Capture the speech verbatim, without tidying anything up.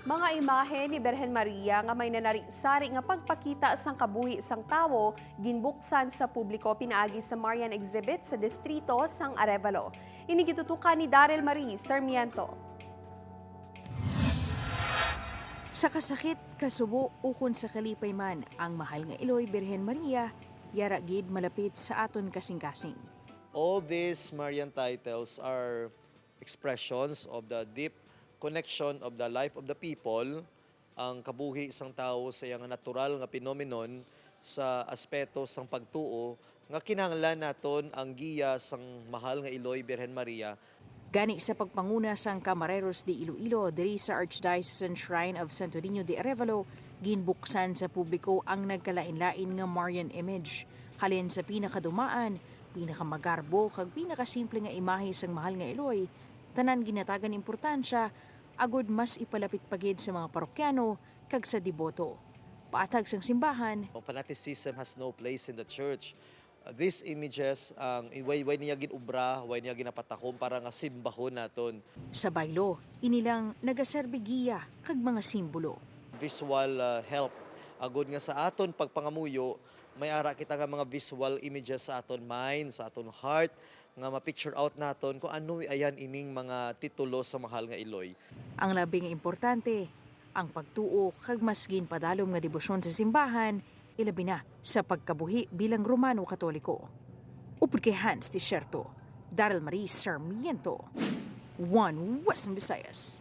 Mga imahen ni Birhen Maria nga may nanari-sari nga pagpakita sang kabuhi sang tawo ginbuksan sa publiko pinaagi sa Marian Exhibit sa distrito sang Arevalo. Ini gitutukan ni Daryl Marie Sarmiento. Sa kasakit, kasubo, ukon sa kalipay man, ang mahal nga iloy Birhen Maria yara gid malapit sa aton kasing-kasing. All these Marian titles are expressions of the deep connection of the life of the people, ang kabuhi sang tawo sa iyang natural nga phenomenon sa aspeto sang pagtuo, nga kinahanglan naton ang giya sang mahal nga iloy Birhen Maria. Gani, sa pagpanguna sang Camareros de Iloilo diri sa Archdiocesan Shrine of Santo Niño de Arevalo, ginbuksan sa publiko ang nagkalain-lain nga Marian image, halin sa pinakadumaan, pinakamagarbo, kag pinakasimple nga imahe sang mahal nga iloy, tanan ginatagan importansya agod mas ipalapit pa gid sa mga parokyano kag sa deboto. Paatag sang simbahan, Fanaticism has no place in the church. Uh, these images, ang way, way niya ginubra, way niya ginapatakom para nga simbahon naton. Sa baylo, ini lang nagaserbi giya kag mga simbolo. Visual, uh, help. Agod nga sa aton pagpangamuyo, may ara kita nga mga visual images sa aton mind, sa aton heart, nga ma-picture out naton kung ano ayan ining mga titulo sa mahal nga iloy. Ang labi nga importante, ang pagtuo kag mas ginpadalom nga debosyon sa simbahan, ilabi na sa pagkabuhi bilang Romano Katoliko. Upod kay Hans Desierto, Daryl Marie Sarmiento, One Western Visayas.